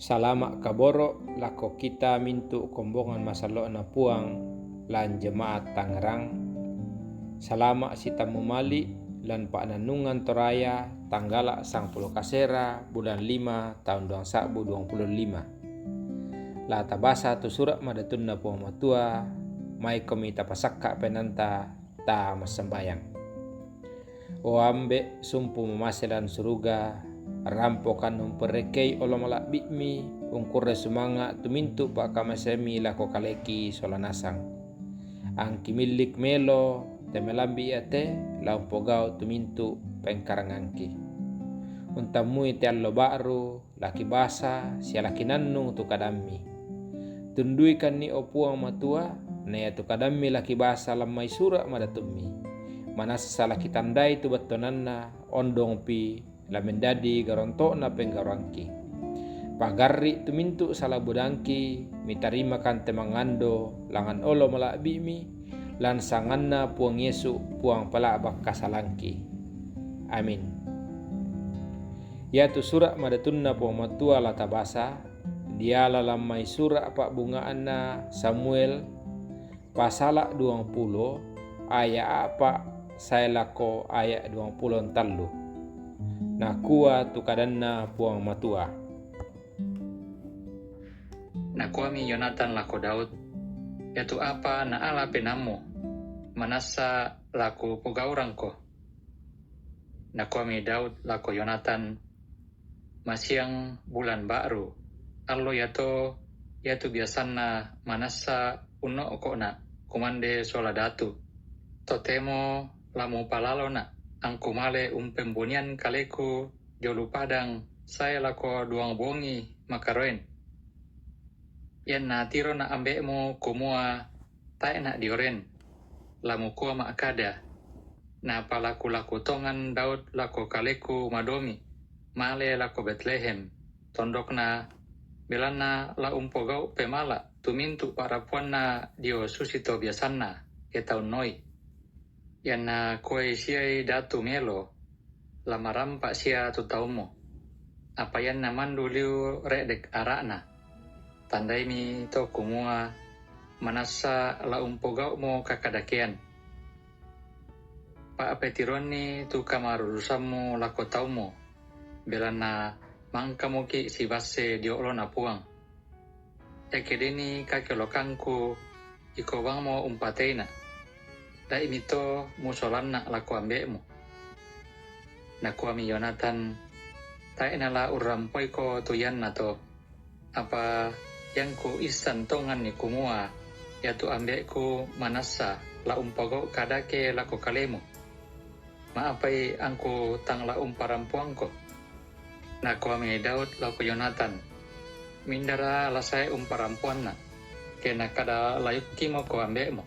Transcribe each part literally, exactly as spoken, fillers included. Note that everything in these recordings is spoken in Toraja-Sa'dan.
Salama' kaboro' lako kita mintu' kombongan masallo'Na Puang lan jemaat Tangerang. Salama' sitammu mali' lan pa'nannungan Toraya, tanggala' sangpulo kasera, bulan lima, taun duang sa'bu duang pulo lima. La tabasa tu sura' madatunNa Puang Matua, maikomi tapasakka' penanta, ta massambayang. O Ambe', sumpu mamase lan suruga, rampokan umperrekei olo mala'bi'mi, ungkurre sumanga' tu mintu' pa'kamaseammi lako kaleki sola nasang. Angki millik melo, te melambi' ia te, la umpogau' tu mintu' pengkarangangki. Untammui te allo ba'ru, laki basa, sia laki nannung tu kadammi. Tunduikanni, o Puang Matua, na iatu kadammi laki basa lan mai sura' madatummi. Manassa laki tandai tu battuananna, ondongpi la mendadi garonto'na penggauranki. Pagarri' tu mintu' sala budangki, mitarimakan te mangando, langan olo mala'bi'mi, lan sanganNa Puang Yesu, Puang pela'bak kasalangki. Amin. Iatu sura' madatunNa Puang Matua la tabasa, diala lan mai sura' pa'bunga'anNa Samuel, pasala' duangpulo, aya' a'pa' sae lako aya' duangpulo tallu. Nakua tu kadanNa Puang Matua. Nakuami Yonatan lako Daud, iatu apa naala penaammu, manassa la kupogaurangko. Nakuami Daud lako Yonatan, masiang bulan ba'ru, allo iato iatu biasanna manassa unno'ko'na kumande sola datu. Totemo la mupalalona angku male umpembunian kaleku jolo padang sae lako duang bongi makaroen. Ianna tirona ambe'mu kumua tae'na dioren, la mukua ma'kada, napalaku-laku tongan Daud lako kaleku madomi, male lako Betlehem, tondokna, belanna la umpogau' pemala' tu mintu' pa'rapuanna dio susito biasanna, ke taunnoi. Ianna kuai siai datu melo, la marampa' sia tu taummu. Apa ianna mandu liu re'dek ara'na. Tandaimi to kumua manassa la umpogau'mo kakadakean. Pa'petiroanni tu kamarurusammu lako taummu, belanna mangkamoki' sibasse dio oloNa Puang. Eke deni kakelokangku, iko bangmo umpateina. Daimi to musolanna lako ambe'mu. Nakuami Yonatan, tae'na la urrampoiko tu iannato, apa iangku issan tonganni kumua, iatu ambe'ku manassa la umpogau' kadake lako kalemu. Maa'pai angku tang la umparampoangko? Nakuami Daud lako Yonatan, mindara la sae umparampoanna, ke nakada layukkimoko ambe'mu?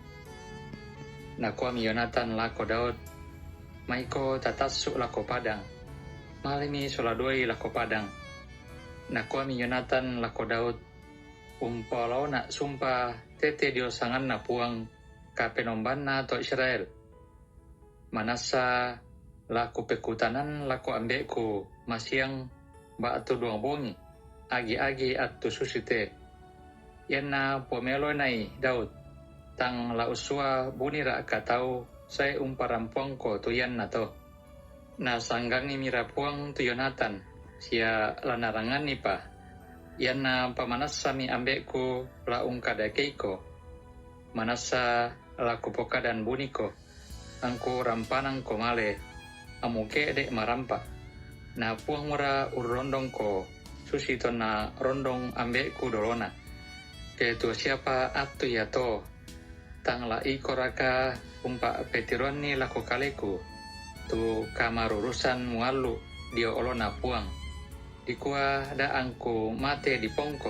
Nakuami Yonatan lako Daud, maiko tatassu' lako padang. Malemi sola duai lako padang. Nakuami Yonatan lako Daud, umpalaona sumpa tete dio sanganNa Puang, kapenombanna to Israel. Manassa la kupekutanan lako ambe'ku masiang ba'tu duang bongi, agi-agi attu susite. Ianna pomelonai Daud, tang la ussua bunira'ka tau sae umparampoangko tu iannato. Nasanggangimira Puang tu Yonatan, sia la narangannipa, ianna pamanassami ambe'ku la ungkadakeiko. Manassa la kupokadan buniko, angku rampanangko male, amu ke'de' marampa'. Na Puangmora urrondongko susi tonna rondong ambe'ku dolona. Ke tuo siapa attu iato, tang la ikoraka umpa'petiroanni lako kaleku, tu kamarurusan muallu dio oloNa Puang. Dikua da angku mate dipongko.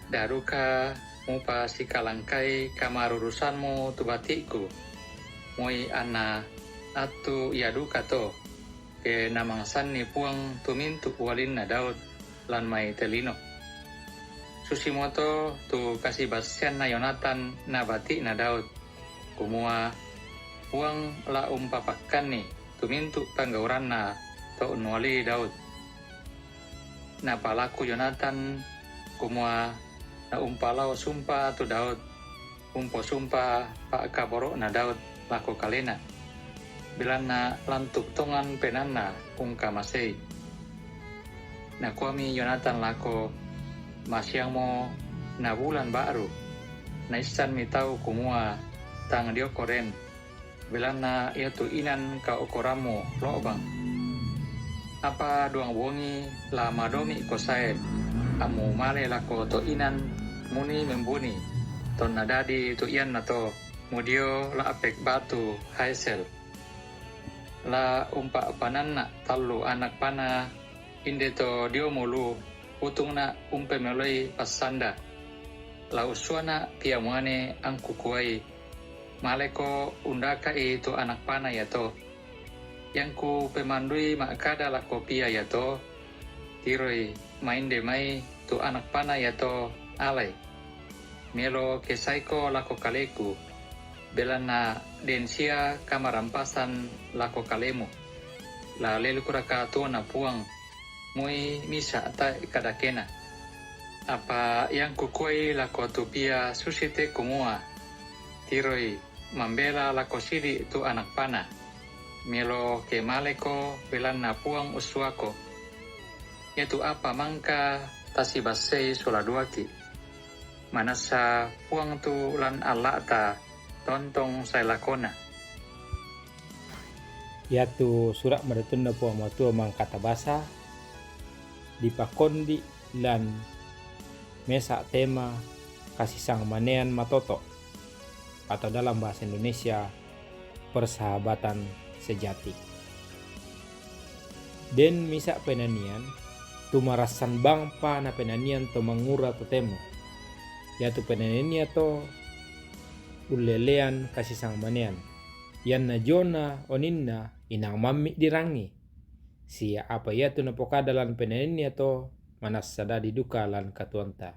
Da duka mupasikalangkai kamarurusanmu tu bati'ku. Moi anna attu ia duka to, ke namangsanni Puang tu mintu' ualinna Daud lan mai te lino. Susimoto tu kasibasseanna Yonatan na bati'na Daud, kumua, Puang la umpapakkanni tu mintu' panggauranna to unnuali Daud. napalaku Yonatan kumua na umpalao sumpa tu Daud, umposumpa pa'kaboro'na Daud lako kalena, belanna lantuk tongan penaanna ungkamasei. Nakuami Yonatan lako, "Masiangmo na bulan ba'ru, naissanmi tau kumua tang dioko den, belanna iatu inan kaokorammu lo'bang. Apa duang bongi la madomi'ko sae, ammu male lako to inan muni membuni, tonna dadi tu iannato mudio la'pek batu Haesel. La umpa'pananna tallu anak pana inde to diomu lu, utungna umpemeloi passanda. La ussuana pia muane angkukuai, maleko undaka'i tu anak pana iato. Iangku pemandui ma'kada lako pia iato, tiroi mainde mai tu anak pana iato alai. Melo kesaiko lako kaleku, belanna den sia kamarampasan lako kalemu. La lelukuraka tuona Puang, mui misa tae kadakena? Apa iangkukuai lako tu pia susite kumua, tiroi mambela lako sidi tu anak pana. Melo ke maleko, belanna Puang ussuako. Iatu apa mangka tasibassei sola duaki. Manassa Puang tu lan alla'ta tontong sae lakona." Iatu sura' madatunna Puang Matua mangkata basa dipakondi' lan mesa tema kasisangmanean matoto', atau dalam bahasa Indonesia, persahabatan sejati. Den misa' penanian, tu marassan bangpa napenanian to mangura totemo. Iatu penanian iato ullelean kasisangmanean. Ianna jona oninna inang mammi' dirangi. Sia apa iatu napokada lan penanian iato manassa dadi duka lan katuoanta.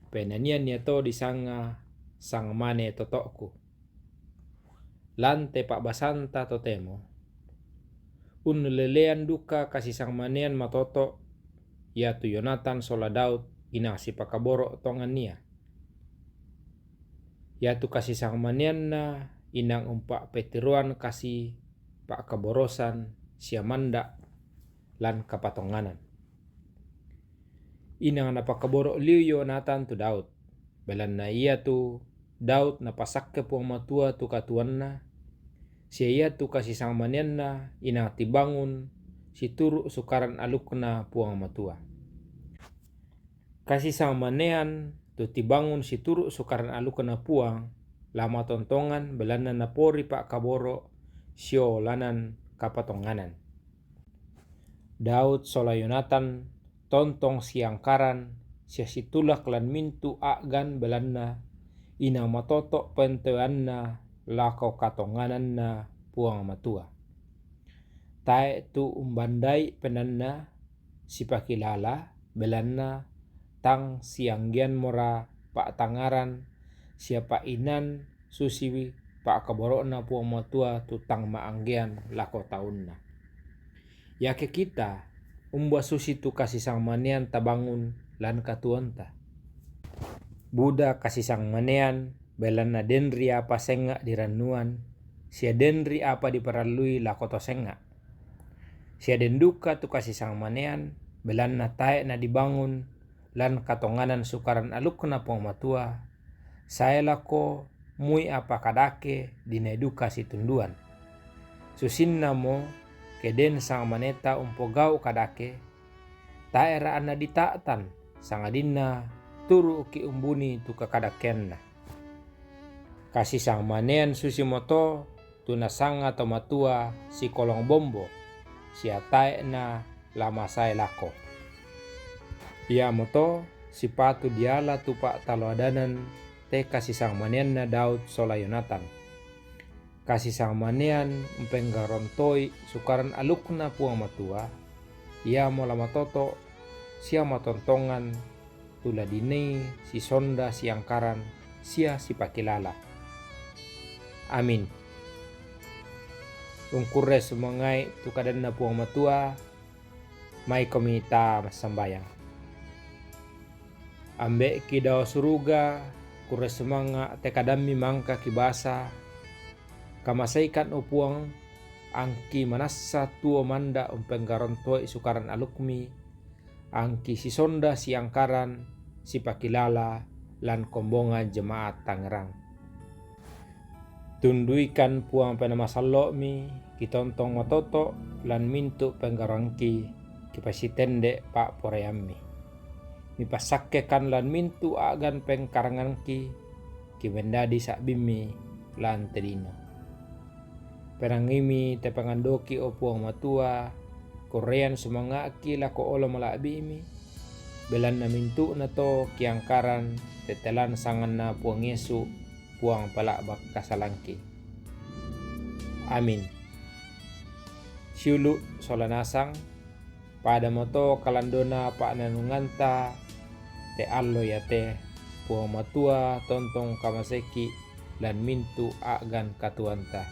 Penanian iato disanga sangmane toto'ku. Lan te pa'basanta totemo, unnulelean duka kasisangmanean matoto' iatu Yonatan sola Daud inang sipakaboro' tongannia. Iatu kasisangmaneanna inang umpa'petiroan kasi pa'kaborosan sia manda' lan kapatonganan. Inang napakaboro' liu Yonatan tu Daud, belanna iatu Daud napasakke Puang Matua tu katuoanna, sia iatu kasisangmaneanna inang tibangun situru' sukaran alukna Puang Matua. Kasisangmanean tu tibangun situru' sukaran alukna Puang la matontongan, belanna napori pa'kaboro' siolanan kapatonganan. Daud sola Yonatan tontong siangkaran sia situlak lan mintu' a'gan, belanna inang matoto' pentoeanna lako katongananna Puang Matua. Tae' tu umbandai penaanna sipakilala, belanna tang sianggeanmora pa'tangngaran sia pa'inan susiwi pa'kaboro'na Puang Matua tu tang ma'anggean lako taunna. Iake kita, umba susitu kasisangmanean tabangun lan katuoanta? Buda kasisangmanean, belanna den ri apa senga' dirannuan, sia den ri apa diparallui lako to senga'. Sia den duka tu kasisangmanean, belanna tae' nadibangun lan katonganan sukaran alukna Puang Matua, sae lako mui apa kadake dinai duka situnduan. Susinnamo ke den sangmaneta umpogau' kadake, tae'ra anna dita'tan, sangadinna turu'ki umbuni tu kakadakeanna. Kasisangmanean susimoto tu nasanga to matua sikolong bombo, sia tae' na la masae lako. Iamoto sipatu diala tu pa'taloadanan te kasisangmaneanna Daud sola Yonatan. Kasisangmanean umpenggarontoi sukaran alukna Puang Matua, iamo la matoto' sia matontongan tu la dinai sisonda siangkaran sia sipakilala. Amin. Ungkurre sumanga'i tu kadanna Puang Matua, Maikomi ta massambayang. Ambe'ki dao suruga, kurre sumanga' te kadammi mangka kibasa, kamaseikan o Puang, angki manassa tuo manda' umpenggarontoi sukaran alukmi, angki sisonda siangkaran, sipakilala lan kombongan jemaat Tangerang. Tunduikan Puang Penamasallo'mi, kitontong matoto' lan mintu' penggaroangki, kipasitende' pa'poraiammi. Mipassakkekan lan mintu' a'gan pengkarangangki, kipendadi sa'bimmi lan tedino. Penangngimi te pangandoki, o Puang Matua, kurrean sumanga'ki lako olo mala'bi'mi, belanna mintu'na to kiangkaran tetelan sanganNa Puang Yesu, Puang pela'bak kasalangki. Amin. Siulu' sola nasang, padamo to kalandona pa'nanunganta te allo iate, Puang Matua tontong kamaseki lan mintu' a'gan katuoanta.